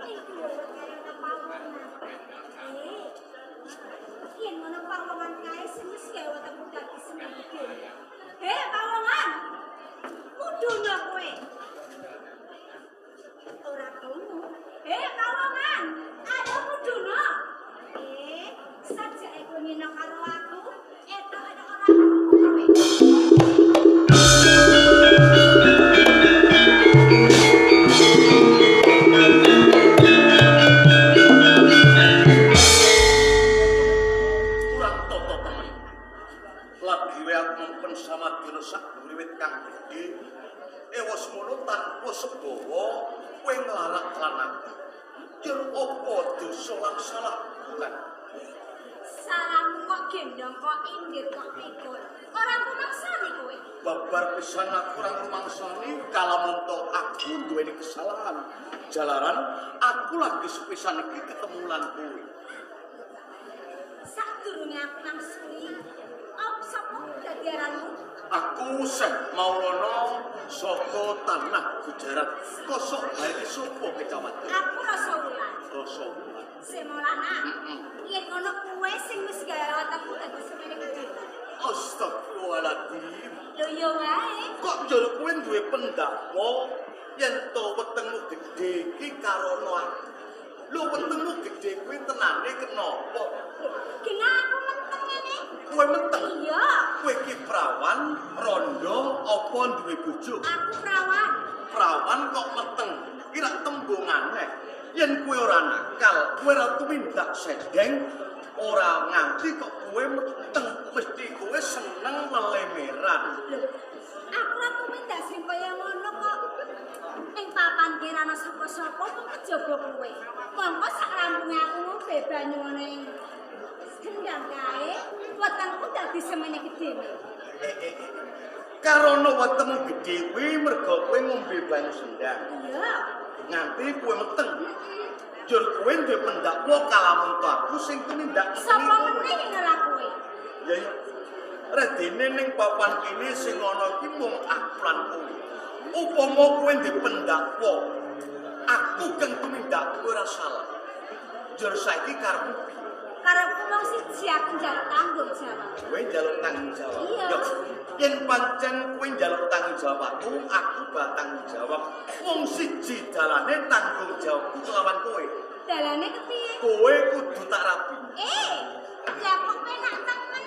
Iku kaya pawongan. Yen ngono pawongan kae sing wis gawe wetengmu dadi semene gedhe. Pawongan. Mudhuna kowe. Ora krungu. Pawongan, ayo mudhuna. Sajake kowe ngene karo aku, etok ora krungu kowe. Kurang toto temen. Lagi wae aku mempen samadya sak wiwit kang gedhe. Ewa semono tanpa sebawa kowe nglarak lan aku. Yen apa dosa lan salahku kan? Salahmu kok gendong kok inggir kok pikul. Ora rumangsani kowe. Babar pisan aku ora rumangsani kalamunto aku duweni kesalahan. Jalaran aku lagi sepisan iki ketemu lan kowe. Sadurunge aku mangsuli, op sapa dadi aranmu? Aku Syekh Maulana saka tanah Gujarat. Kosok bae sapa kecamatan? Aku Rasa Wulan. Rasa Wulan. Syekh Maulana. Yen ngono kowe sing wis gawe wetengmu dadi semene gedhe. Astagfirullahaladzim. Lho ya wae. Kok njur kowe duwe pendakwa yen to wetengmu gedhe iki karana aku. Lho wetengmu gedhe kuwi tenane kenapa? Kena aku meteng ngene. Kowe meteng? Iya. Kowe iki prawan, rondo apa duwe bojo? Aku prawan. Prawan kok meteng? Iki rak tembung aneh. Yen kowe ora nakal, kowe ora tumindak sedeng, ora nganti kok kowe meteng, mesti kowe seneng lelemeran. Lho, aku ora tumindak sing kaya ngono kok. Ing papan ki ora ana sapa-sapa mung kejaba kowe. Mongko sak rampunge aku ngombe banyu ana ing sendang kae, wetengku dadi semene gedene. Karana wetengmu gedhe kuwi merga kowe ngombe banyu sendang. Iya. Nganti kowe meteng. Jur kowe duwe pendakwa kalamunto aku sing tumindak. Sapa meneh yen ora kowe? Ya ya. Redene ning papan kene sing ana iki mung aku lan kowe. Upama kowe duwe pendakwa, aku kang tumindak kowe ora salah. Jur saiki karepmu piye? Karepku mung siji, aku njaluk tanggung jawab. Kowe njaluk tanggung jawab. Iya. Ya, yen pancen kowe njaluk tanggung jawab aku, aku bakal tanggung jawab. Mung siji dalane tanggung jawabku kelawan kowe. Dalane kepiye? Kowe kudu tak rabi. Lah kok penak temen.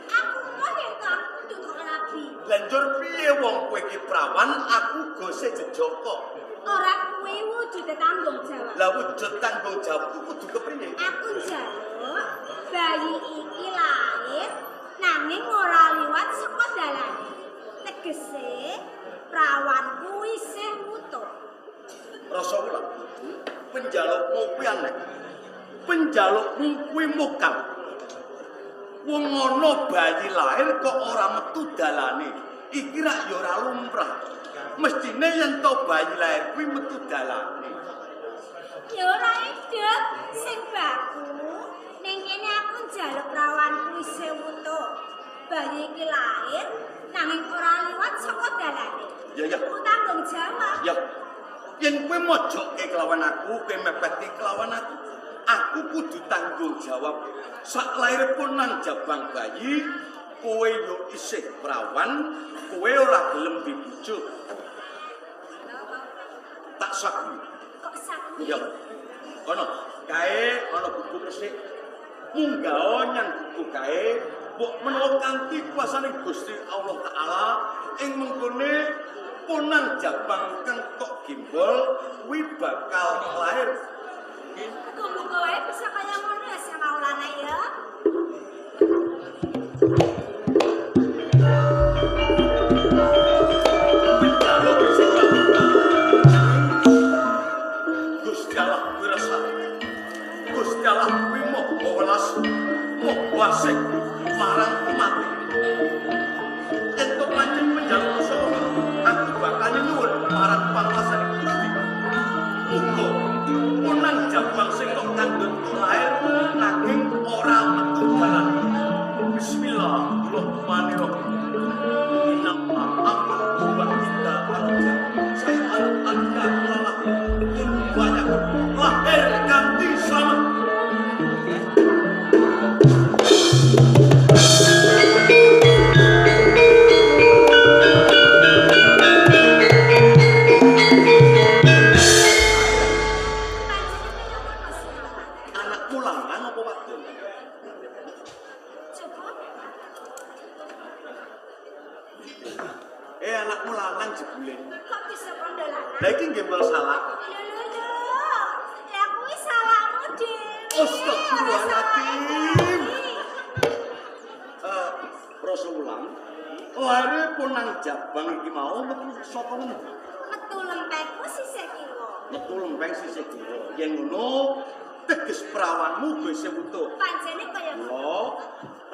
Aku mau yen to aku kudu tak rabi. Lah njur piye wong kowe iki prawan, aku gose jejaka. Ora kuwi wujude tanggung jawab. Lah wujud tanggung jawabku kudu kepriye? Aku njaluk bayi iki lahir nanging ora liwat saka dalane. Tegese prawanku isih wutuh. Rasa wulan. Penjalukmu kuwi aneh. Penjalukmu kuwi mokal. Wong ana bayi lahir kok ora metu dalane. Iki rak ya ora lumrah. Mestine yen to bayi lahir kuwi metu dalane. Ya ora edek sing baku. Ning kene aku njaluk prawanku isih wutuh. Bayi iki lahir nanging ora liwat saka dalane. Ya ya. Aku tanggung jawab. Ya. Yen kowe mojokke kelawan aku, kowe mepeti kelawan aku, aku kudu tanggung jawab. Sak lahir pun nang jabang bayi, kowe yo isih prawan, kowe ora gelem dibujuk. Tak saku. Kok saku? Ya. Kono, kae ana buku resik. Munggah nyang buku kae, mbok menawa kanthi kuasane Gusti Allah Taala ing mengkone ponang jabang kang tok gimbal kuwi bakal lahir. Muga-muga wae bisa kaya ngono ya Sang Maulana ya. Gusti Allah kuwi resah. Gusti Allah kuwi maha welas, maha asih marang umat. Entuk pancen penjaluk rasa, aku bakal nyuwun marang panguwasane Gusti. Muga ponang jabang sing kok kandhut lahir nanging ora metu Lah iki nggih mbok salah. Lho lho lho. Lah kuwi salahmu dhewe. Astagfirullahaladzim. Rasa Wulan. Lare ponang jabang iki mau metu saka ngendi? Metu lempengku sisih kiwa. Metu lempeng sisih kiwa. Yen ngono teges prawanmu isih utuh. Pancene kaya ngono. Mula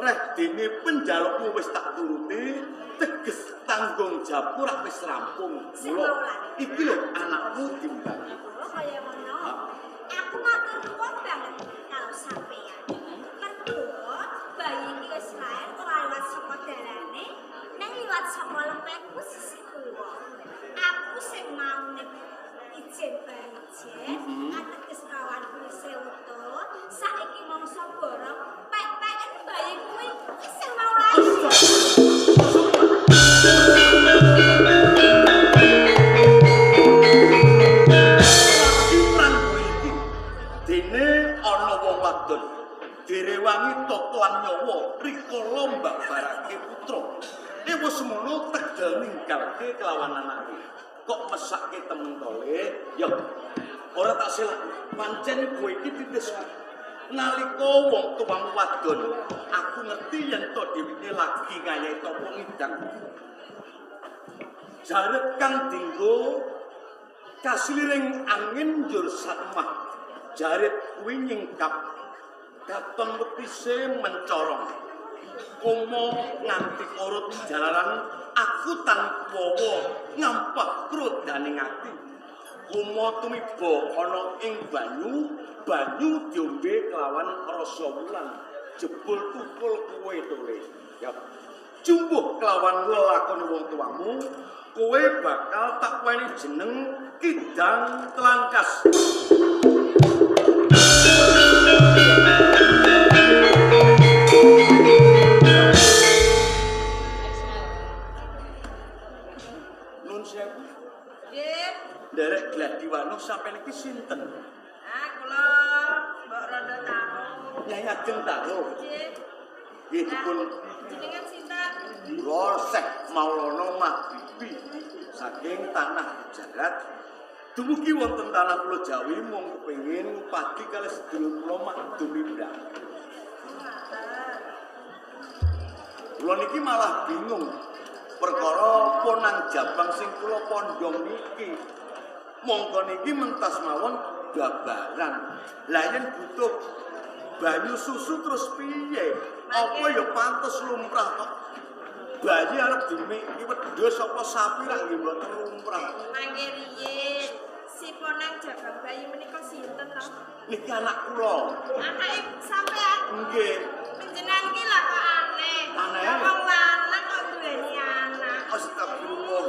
reh dene penjalukmu wis tak turuti, teges tanggung jawabku rak wis rampung. Mula iki lho anakmu timbang. Oh, kaya ngono. Aku matur nuwun banget karo sampeyan. Mergo bayi iki wis lair ora liwat saka dalane, nang liwat saka lempengku sisih kiwa. Aku sing mau nek ijen barijen, ateges kawanku isih utuh, saiki mangsa borong, pek-peken bayi kuwi wis sing mau lair. Lagi perang iki. Dene ana wong wadon direwangi totoan nyawa rikala mbabarake putra. Ewa semono tegel ninggalke kelawan anake. Kok mesake temen tole? Ya ora tak selak. Pancen kowe iki titisku. Nalika wong tuamu wadon, aku ngerti yen to dheweke lagi ngayahi tapa ngidang. Jaret kang dinggo kasiliring angin njur satemah. Jarit kuwi nyingkap katon wetise mencorong. Komo nganti urut jalaran aku tanpa ngampah krodaning ati. Komo tumiba ana ing banyu, banyu diombe kelawan rasa wulan. Jebul tukul kowe tole. Ya. Jumbuh kelawan lelakone wong tuamu, kowe bakal tak weni jeneng Kidang Telangkas. Nun sewu, Nggih. nderek Gladiwanu sampeyan iki sinten? Ah, kula Mbok Rondo Tahu. Nyai Ageng Taruh. Nggih. Nggih dipun Jenengan sinten? kula Syekh Maulana Mahbibi saking tanah Gujarat. Dumugi wonten tanah Pulau Jawi mung kepengin ngupadi kalih sedulur kula Makdum Ibrahim. Kula niki malah bingung perkara ponang jabang sing kula pondhong niki. Mongko niki mentas mawon babaran. Lah yen butuh banyu susu terus piye? Apa ya pantes lumrah kok bayi arep dimiki wedhus apa sapi ra nggih mboten lumrah. Mangke riyin. Si ponang jabang bayi menika sinten to? Niki anak kula. Anake sampean. Nggih. Panjenengan ki lah kok aneh. Aneh? Lah wong lanang kok duweni anak. Astagfirullah.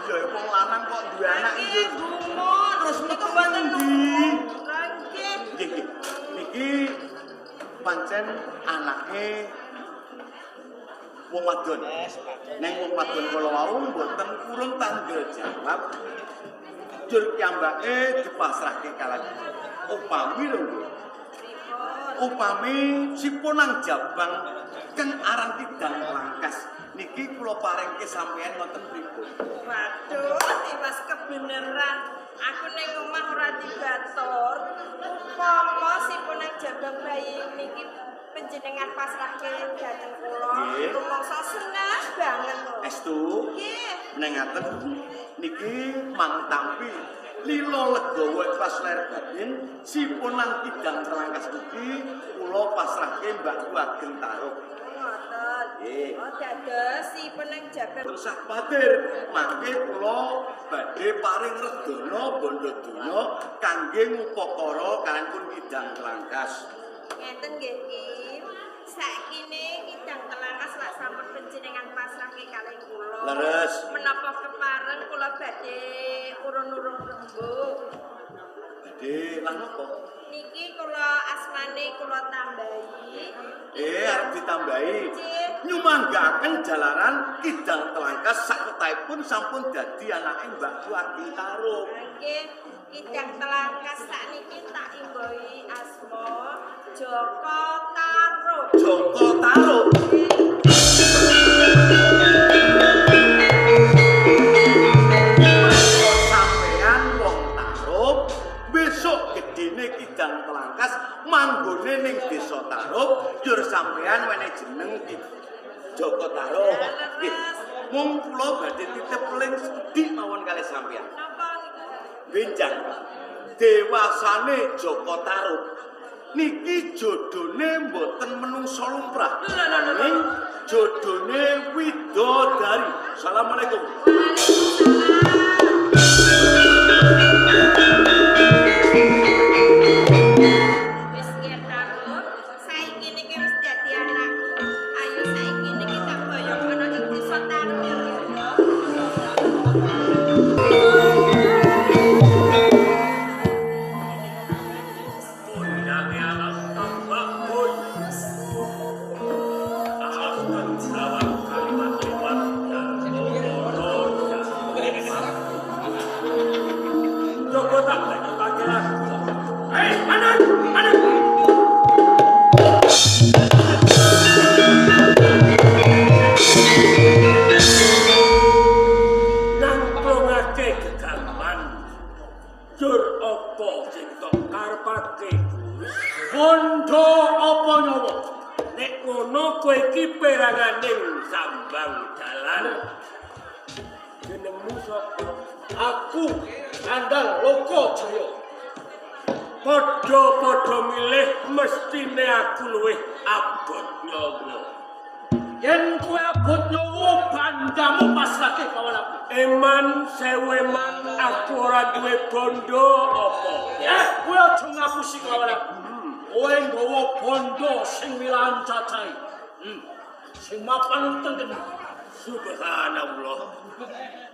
Iya, wong lanang kok duwe anak Nggih, nggih. gumun. Terus niku metu mboten ngendi? Lah nggih. Nggih, nggih. Niki pancen anake wong wadon. Neng wong wadon kala wau mboten purun tanggal jawab. Jur piyambake dipasrahke kalah. Upami lho nggih. Upami sipunang jabang kang aran Kidang Langkas niki kula parengke sampeyan wonten pripun? Waduh, tiwas kebeneran. Aku ning omah ora dibatur. Upama sipunang jabang bayi niki panjenengan pasrahke dhateng kula. Nggih. Rumangsa seneng banget lho. Estu Nggih. nengaten niki mang tampi lila legawa ikhlas lahir batin sipunang Kidang Telangkas niki kula pasrahke Mbak Ageng Taruh. Ngoten. Nggih. Oh, dados sipunang jabang Terus kuwatir mangke kula badhe paring redana bondo donya kangge ngupakara kaliyan pun Kidang Telangkas. Ngeten nggih Ki. Saikine Kidang Telangkas lak sampun panjenengan pasrahke kalih kula. Leres. Menapa kepareng kula badhe urun-urun rembug. Badhe lan napa? Niki kula asmane kula tambahi. Arep ditambahi. Nggih. Nyumanggaken jalaran Kidang Telangkas sakwetahipun sampun dadi anake Mbak Ageng Taruh. Nggih, Kidang Telangkas sakniki tak imbahi asma Joko Taruk. Joko Taruk. Sampeyan Kidang Telangkas manggone ning Desa Tarub, njur sampean wenehi jeneng Ki Joko Tarub. Nggih. Mung kula badhe titip ling sekedhik mawon kalih sampean. Napa niku? Benjang dewasane Joko Tarub niki jodone mboten menungso lumrah. Ning jodone widodari. Assalamualaikum. Waalaikumsalam. Wis yen Tarub, saiki niki wis dadi anakku. Ayo saiki niki tak boyong ana ing Desa Tarub ya, Gendro. Kondange alas tambak boy. Alas kejawan kalimat lewat dan loro. Joko tak lanjutake lagu. Hei, manut, manut. Nangklongake gegaman. Jur apa sing tok karepake, Gus? Bondo apa nyawa? Nek ngono kowe iki peranganing sambang dalan. Jenengmu sapa? Aku Kandang Loko Jaya. Padha-padha milih mestine aku luwih abot nyawa. Yen kowe abot nyawa bandamu pasrahke kawan aku. Eman sewu eman aku ora duwe bondo apa. Ya, kowe aja ngapusi kawan aku. Kowe nggawa bondo sing wilahan cacahe. Sing mapan tengken. Subhanallah.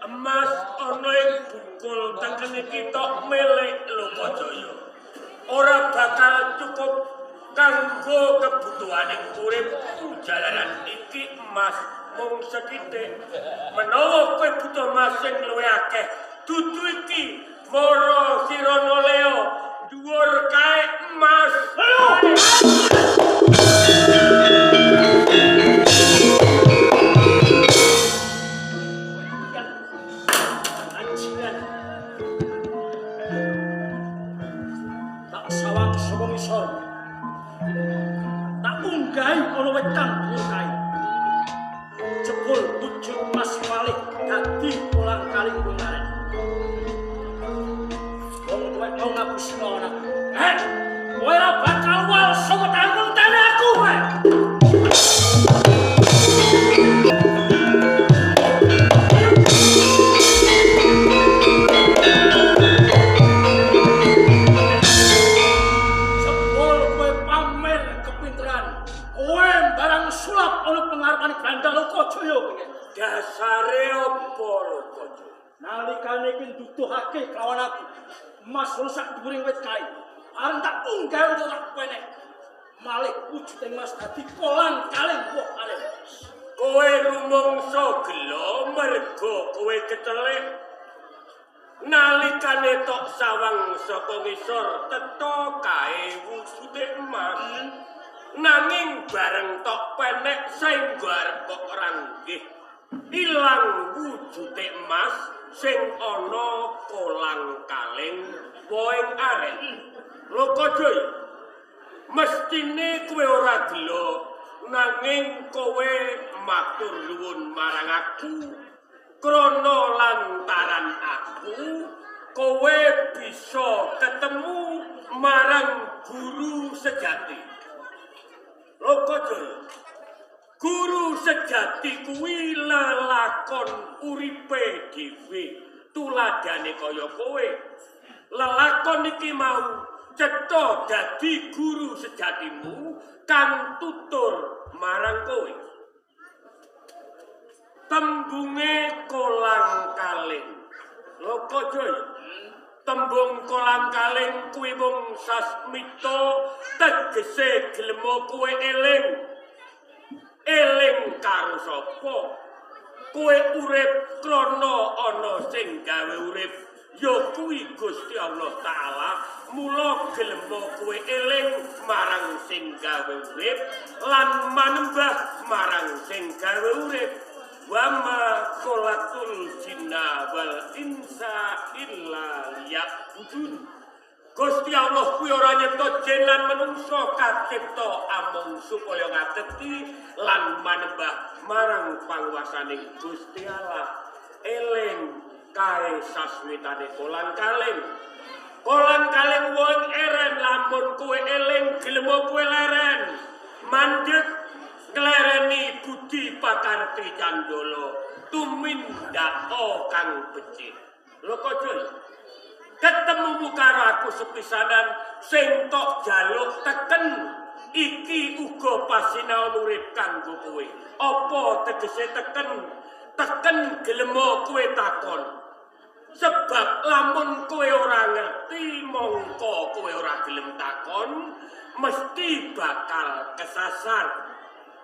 Emas ana ing bungkul tengkene iki tok milik Lokajaya. Ora bakal cukup kanggo kebutuhaning urip jalaran iki emas mung sethithik. Menawa kowe butuh emas sing luwih akeh, dudu iki Mara Sirana Leo dhuwur kae emas. Anjingan. Tak sawang saka ngisor. Tak unggahi ana wetang dhuwur kae. Jebul wujud mas malih dadi kolang kaling kemarin. Wong tuwek mau ngapusi lawan aku. Eh, kowe ora bakal wal saka tanggung tane aku, kowe. Jebul kowe pamer kepinteran. Kowe barang sulap ana pengarepane Bandang Lokajaya kowe. Dasare apa Lokajaya? Nalikane iki nduduhake kawan aku. Mas sak dhuwuring wit kae. Areng tak unggah untuk tak penek. Malih wujuding mas dadi kolang kaling woh aren. Kowe rumangsa gela mergo kowe kecelek. Nalikane tok sawang saka ngisor tetha kae wujude emas. Nanging bareng tok penek saengga arep kok ranggih. Ilang wujude emas sing ana kolang kaling wohing aren. Lokajaya, mestine kowe ora gela nanging kowe matur nuwun marang aku krana lantaran aku kowe bisa ketemu marang guru sejati. Lokajaya, guru sejati kuwi lelakon uripe dhewe, tuladhane kaya kowe. Lelakon iki mau cetha dadi guru sejatimu kang tutur marang kowe. Tembunge kolang kaling. Lokajaya, tembung kolang kaling kuwi mung sasmita tegese gelem kowe eling. Eling karo sapa? Kowe urip krana ana sing gawe urip, ya kuwi Gusti Allah Taala. Mula gelem kowe eling marang sing gawe urip lan manembah marang sing gawe urip. Wa ma khalaqtul jinna wal insa illa liya'budun. Gusti Allah kuwi ora nyipta jin lan manungsa, kacipta amung supaya ngadeti lan manembah marang panguwasaning Gusti Allah. Eling kae saswitane kolang kaling. Kolang kaling wong eren, lamun kowe eling gelem kowe leren. Mandheg nglereni budi pakarti candala tumindaka kang becik. Lokajaya, ketemumu karo aku sepisanan sing tok jaluk teken iki uga pasinaon urip kanggo kowe. Apa tegese teken? Teken gelemo kowe takon. Sebab lamun kowe ora ngerti mongko kowe ora gelem takon, mesti bakal kesasar.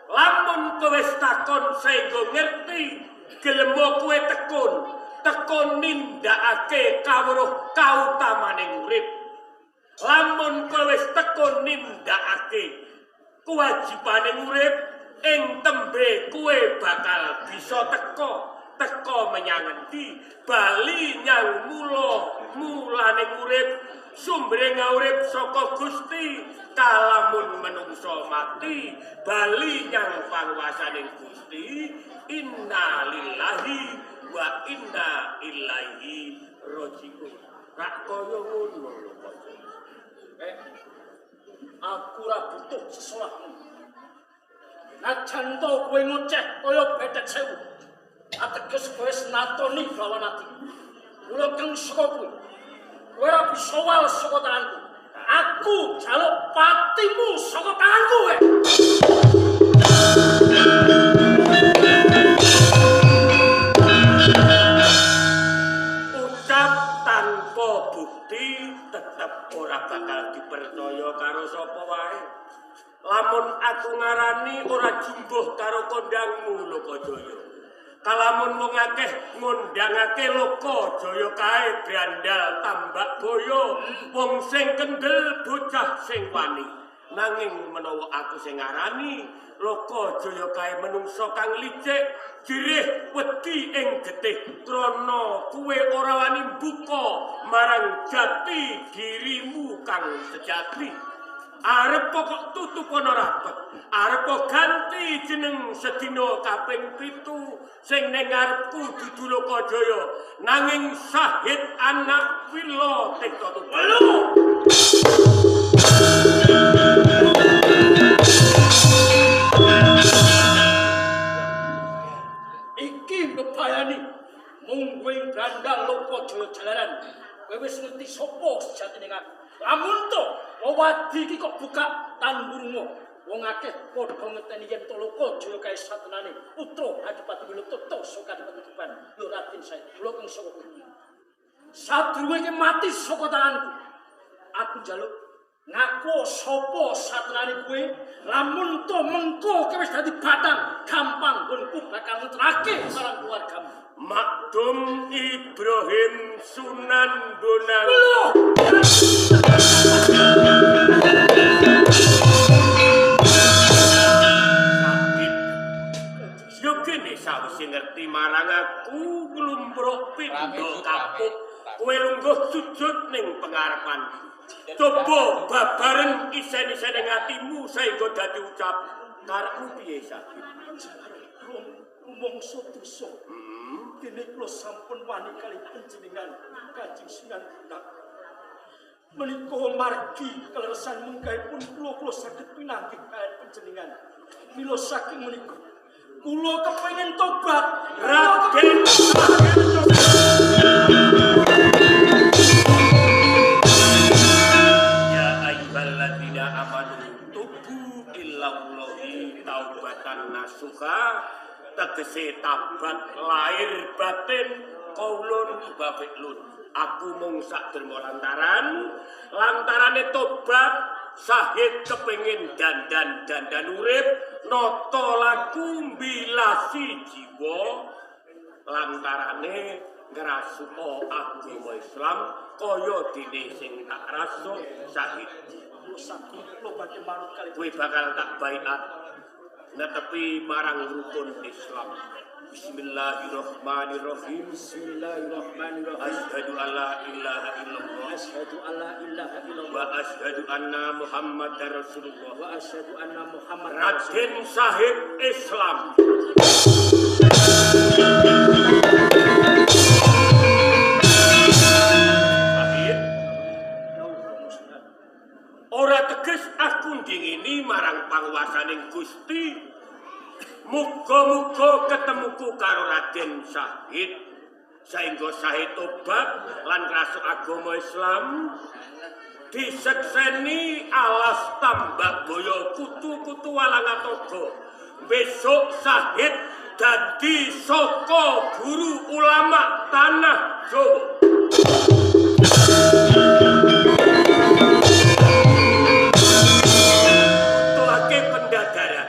Lamun kowe wis takon sehingga ngerti, gelemo kowe tekun. Tekun nindakake kawruh kautamaning urip. Lamun kowe wis tekun nindakake kewajibane urip, ing tembe kowe bakal bisa teka. Teka menyang endi? Bali nyang mula mulane urip, sumbere ngaurip saka Gusti. Kalamun menungso mati bali nyang panguwasaning Gusti. Innalillahi wa inna ilaihi rajiun. Rak kaya ngono lho kok. Aku ora butuh sesolahmu. Najan to kowe ngoceh kaya betet sewu. Ateges kowe senatoni lawan ati. Mula kang saka kowe. Kowe ora bisa wal saka tanganku. Aku jaluk patimu saka tanganku kowe. Ucap tanpa bukti tetep ora bakal dipercaya karo sapa wae. Lamun aku ngarani ora jumbuh karo kondangmu Lokajaya. Kalamun wong akeh ngundangake Lokajaya kae brandal tambak boyo, wong sing kendel bocah sing wani. Nanging menawa aku sing ngarani Lokajaya kae menungsa kang licik, jirih wedi ing getih krana kuwe ora wani mbuka marang jati dirimu kang sejati. Arep kok tutup ana rapet, arep ganti jeneng sedina kaping 7 sing ning ngarepku dudu Lokajaya, nanging Sahid anak Wila Tirta Tuban. Iki bebayani mungguing brandal Lokajaya jalaran. Kowe wis ngerti sapa sejatine aku. Lamun to wewadi iki kok buka tanburunga. Wong akeh padha ngeteni yen to Lokajaya kae satenane putra Adipati Wilototo saka Adipati Tuban. Lho Raden Said, kula kang saka kowe. Sadurunge iki mati saka tanganku, aku njaluk ngaku sapa satenane kowe. Lamun to mengko kowe wis dadi batang, gampang nggonku bakal ngeterake marang keluargamu. Makdum Ibrahim Sunan Bonang. Sakit. Yo kene sawise ngerti marang aku glumbruk pindha kapuk. Kowe lungguh sujud ning pengarepanku. Coba babaren isen-isene atimu saengga dadi ucap. Karepmu piye Sakit? Rumangsa dosa. Dene kula sampun wani kali panjenengan Kanjeng Sunan Bonang. Menika margi kaleresan mengkaipun kula saged pinanggih kaliyan panjenengan. Mila saking menika kula kepengin tobat. Raden ya ayyuhalladzina amanu tubu ilallahi taubatan nasuha. Tegese tabat lahir batin kaulun wa fi'lun. Aku mung sak derma lantaran lantarane tobat Sahid kepengin dandan urip nata laku mbilasi jiwa lantarane ngrasuka agama Islam kaya dene sing tak rasuk Sahid. Kowe bakal tak baiat netepi marang rukun Islam. Bismillahirrahmanirrahim. Bismillahirrahmanirrahim. Asyhadu alla ilaha illallah. Asyhadu alla ilaha illallah. Wa asyhadu anna Muhammadar Rasulullah. Wa asyhadu anna Muhammadar Raden Sahib Islam. Sahib, ora teges aku ndingini marang panguwasaning Gusti. Muga-muga ketemuku karo Raden Sahid saengga Sahid tobat lan ngrasuk agama Islam disekseni alas tambak boyo kutu-kutu walangatoga. Besok Sahid dadi saka guru ulama tanah Jawa. Tuake pendadaran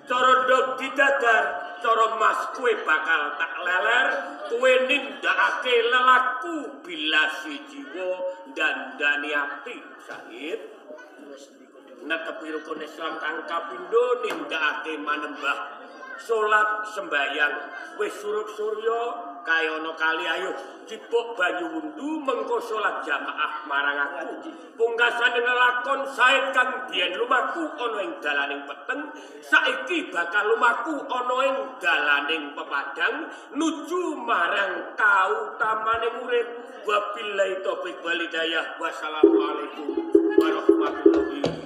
cara ndok didadar, cara mas kue bakal tak leler, kue nindakake lelaku bilasi jiwa dandani ati. Sahid netepi rukun Islam kang kapindho nindakake manembah salat sembayang wis surup surya kaya ana kali ayo cipuk banyu wundu mengko salat jamaah marang aku. Pungkasane lelakon Said kang biyen lumaku ana ing dalaning peteng saiki bakal lumaku ana ing dalaning pepadang nuju marang kautamaning urip. Wabillahi taufik wal hidayah. Wassalamualaikum warahmatullahi.